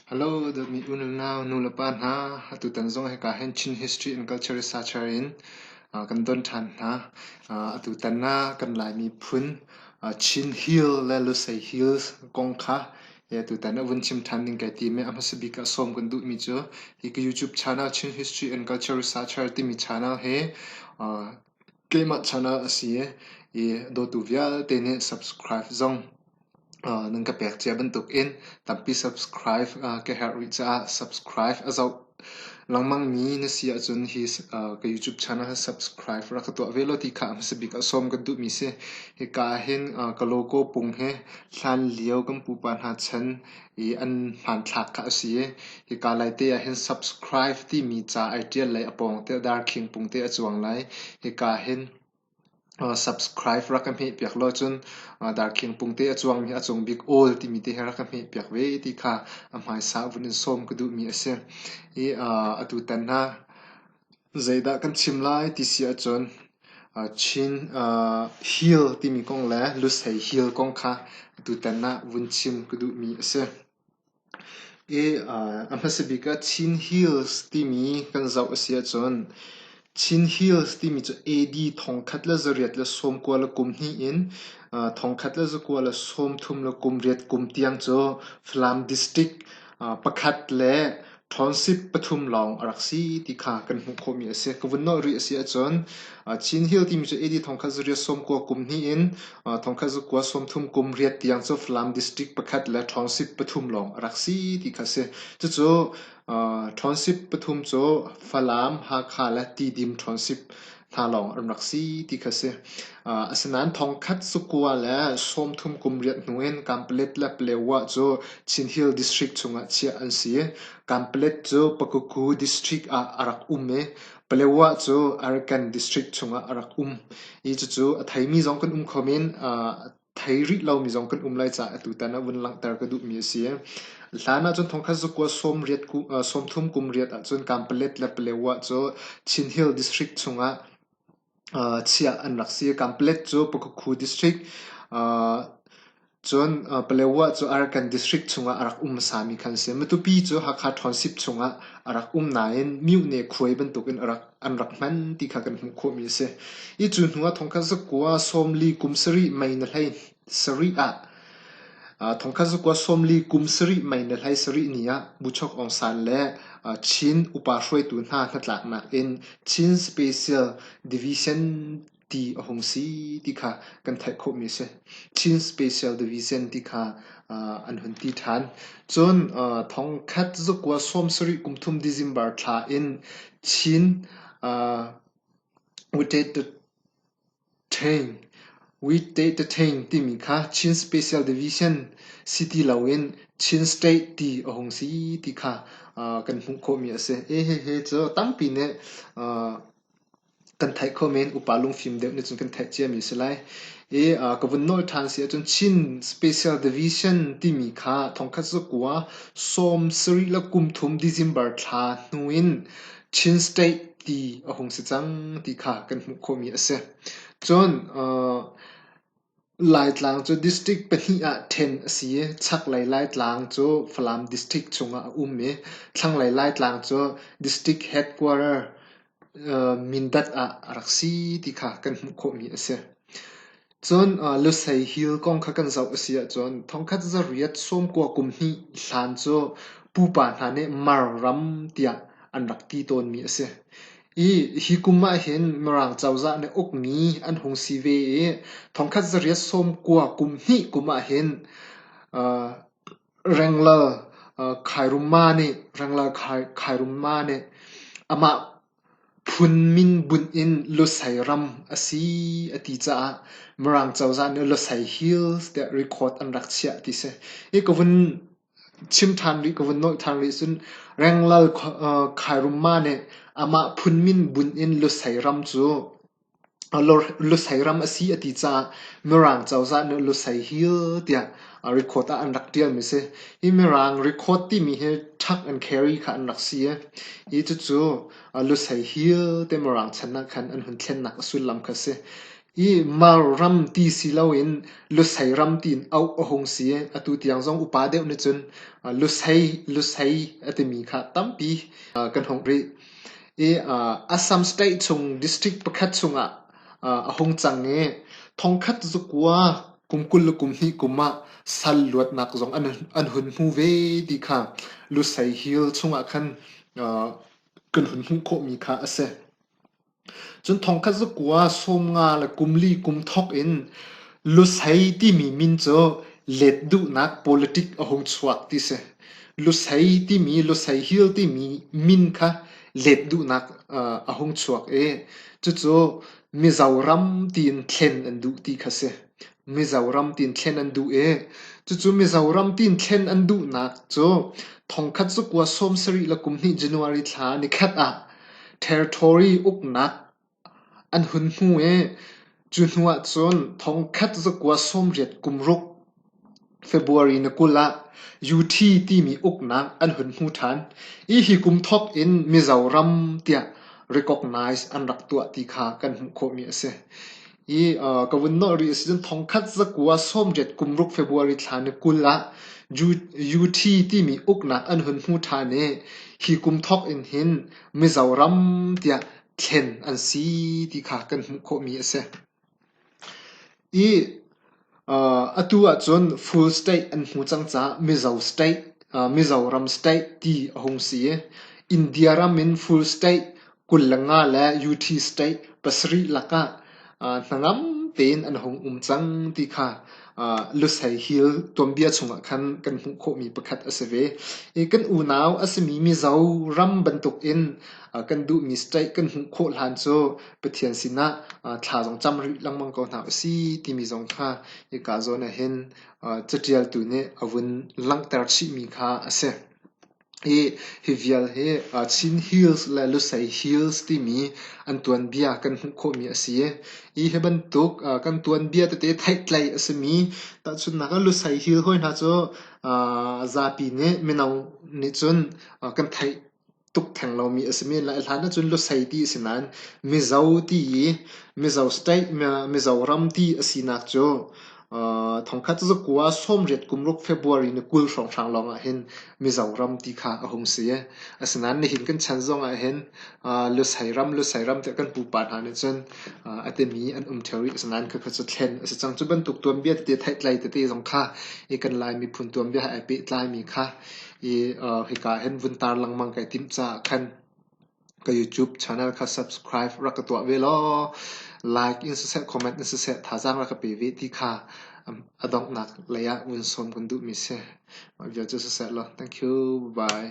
Hello, dawtmi u le nau, nu le pa hna, atutan zong hika hin Chin History and Culture Researcher in kan don ṭhan hna. Atutan ah kan Lai miphun Chin Hill le Lusei Hills kong kha atutan ah vun chim ṭhan ding kai tim i a hmasa bik ah sawm kan duhmi cu hi ka YouTube channel Chin History and Culture Researcher timi channel hi keimah channel a si i dawtu vialte nih subscribe zong Nan ka pek cia bantukin tampi subscribe ka herh rih caah subscribe a zoh lengmangmi na si ahcun hi ka YouTube channel hi subscribe rak ka tuah ve law ti kha a hmasa bik ah sawm kan duhmi si. Hika ah hin ka logo pung hi hlan lio kan pupa hna chan i an hmanthlak kha a si i hika laite ah hin subscribe timi ca ai ṭial lai a pawng te darkhing pung te a cuang lai. Hika hin Subscribe rak ka hmehpiak law cun darkhing pungte a cuangmi a cung bik all timi te hi rak ka hmehpiak ve ti kha a hmaisa vun in sawm ka duhmi a si. I atutan ah zeidah kan chim lai ti si ahcun Chin Hill timi kong le Lusei Hill kong kha atutan ah vun chim ka duhmi a si. I a hmasa bik ah Chin Hills timi kan zoh a si ahcun Chin Hills timi cu AD thongkhat le zariat le sawmkua le kum hnih in thongkhat le zakua le sawmthum le kum riat kum tiang cu Falam District pakhat le Township pathum lawng a rak si ti kha kan hmuh khawhmi a si. Ka vun nolh rih a si ahcun Chin Hill timi cu AD thongkhat zariat sawmkua kum hnih in thongkhat zakua sawmthum kum riat tiang cu Falam District pakhat le Township pathum lawng a rak si ti kha a si. Cucu Township pathum cu Falam, Hakha le Tidim Township hna lawng an rak si ti kha a si. Asinain thongkhat zakua le sawmthum kum riat hnu in Kanpalet le Palewa cu Chin Hill District chungah chiah an si. Kanpalet cu Pakukku District ah a rak um i Palewa cu Arakan District chungah a rak um. Hi cucu a theimi zong kan um kho men. Thei rih lomi zong kan um lai caah atutan ah vun langhter ka duhmi a si. Hlan ahcun thongkhat zakua sawmthum kum riat ahcun Kanpalet le Palewa cu Chin Hill District chungah chiah an rak si. Kanpalet cu Pakukhu District, cun Palewa cu Arakan District chungah a rak um hmasami kha an si. Matupi cu Hakha Township chungah a rak um nain Myone khuai bantukin a rak an rak hman ti kha kan hmuh khawhmi a si. I cu hnu ah thongkhat zakua sawmli kum sarih mei na hlei sarih ah thongkhat zakua sawmli kum sarih mei na hlei sarih ni ah Buchok Aung San le Chin upa hruaitu hna hnatlaknak in Chin Special Division ti a hung si ti kha kan theih khawhmi a si. Chin Special Division ti kha an hun ti ṭhan. Cun thongkhat zakua sawmsarih kum thum December thla in Chin Witetain timi kha Chin Special Division si ti loin Chin State ti a hung si ti kha kan hmuh khawhmi a si. Hihi cu tampi nih kan theih kho men upa lungfim deuh nih cun kan theih ciami a si lai. I ka vun nawl ṭhan si ahcun Chin Special Division timi kha thongkhat zakua sawm sarih le kum thum December thla hnu in Chin State ti a hung si cang ti kha kan hmuh khawhmi a si. Cun Laitlang cu district pahnih ah ṭhen a si i chaklei Laitlang cu Falam district chungah a um i thlanglei Laitlang cu district headquarter Mindat ah a rak si ti kha kan hmuh khawhmi a si. Cun Lusei Hill kong kha kan zoh a si ahcun thongkhat zariat sawmkua kum hnih hlan cu pupa hna nih Mar ram tiah an rak ti tawnmi a si. I hi kum ahhin Mirang cozah nih ukmi an hung si ve i thongkhat zariat sawmkua kum hnih kum ahhin Renglal Khairumma nih Renglal Khairumma nih amah phun min bunh in Lusei ram a si a ti caah Mirang cozah nih Lusei Hills tiah record an rak chiah ti si. Hi ka vun chim ṭhan rih, ka vun nolh ṭhan rih cun Renglal Khairumma nih amah phun min bunh in Lusei ram cu Lusei ram a si a ti caah Mirang cozah nih Lusei Hill tiah record ah an rak ṭialmi a si. Hi Mirang record timi hi tuck and carry kha an rak si i hi cucu Lusei Hill ti Mirang chan ah khan an hun thlennak a sullam kha a si. I Mar ram ti si loin Lusei ram tiin auh a hung si. Atu tiang zong upa deuh nih cun Lusei Lusei a timi kha tampi kan hung rih. I Assam state chung district pakhat chungah a hung cang i thongkhat zakua kum 20 le kum hnih kum ah sal luatnak zong an hun hmu ve ti kha Lusei Hill chungah khan kan hun hmuh khawhmi kha a si. Cun thongkhat zakua 50 le kum li kum thawk in Lusei timi min cu let duhnak politic a hung chuak ti si. Lusei timi Lusei Hill timi min kha let duhnak a hung chuak i cucu Mizoram tiin thlen an duh ti kha si. Mizoram tiin thlen an duh i cucu Mizoram tiin thlen an duhnak cu thongkhat zakua 70 le kum hnih January thla nikhat ah Territory uknak an hun hmu i cu hnu ahcun thongkhat zakua 80 kum ruk February ni 20 ah UT timi uknak an hun hmu ṭhan i hi kum thawk in Mizoram tiah recognize an rak tuah ti kha kan hmuh khawhmi a si. I ka vun nolh rih a si cun thongkhat zakua 80 kum ruk February thla ni 20 ah UT timi uknak an hun hmu ṭhan i hi kum thawk in hin Mizoram tiah thlen an si ti kha kan hmuh khawhmi a si. I atu ahcun full state an hmu cang caah Mizo state, Mizoram state ti a hung si i India ram in full state 25 le UT state pasarih lakah hnangam tein an hung um cang ti kha Lusei Hill tuanbia chungah khan kan hmuh khawhmi pakhat a si ve. I kan unau a simi Mizoram bantukin kan duhmi state kan hmuh khawh hlan cu Pathian sinah thla zong cam rih lengmang ko hna usih timi zong kha hika zawn ah hin caṭialtu nih a vun langhter chihmi kha a si. Hi hi vial hi Chin Hills le Lusei Hills timi an tuanbia kan hmuh khawhmi a si. Hi hi bantuk kan tuanbia tete theihtlei a simi tahchunhnak ah Lusei Hill hawi hna cu zapi nih mino nih cun kan theih tuk theng lomi a si men lai. Hlan ahcun Lusei ti a si nain Mizo ti i Mizo state, Mizoram ti a sinak cu thongkhat zakua 80 kum ruk February ni 20 hrawnghrang lawng ah hin Mizoram ti kha a hung si. Asinain nihin kan chan zong ah hin Lusei ram, Lusei ram tiah kan pupa hna nih cun a timi an um ṭheo rih. Asinain khakha cu thlen a si cang. Cu bantuk tuanbia tete theihtlei tete zong kha i kan Lai miphun tuanbia he ai pehtlaimi kha i hika hin vun tar lengmang kai timh caah khan ka YouTube channel kha subscribe rak ka tuah ve law like in siseh comment in siseh thazaang rak ka pe ve ti kha a donghnak lei ah vun sawm kan duhmi si. Mah vial cu siseh law thank you bye.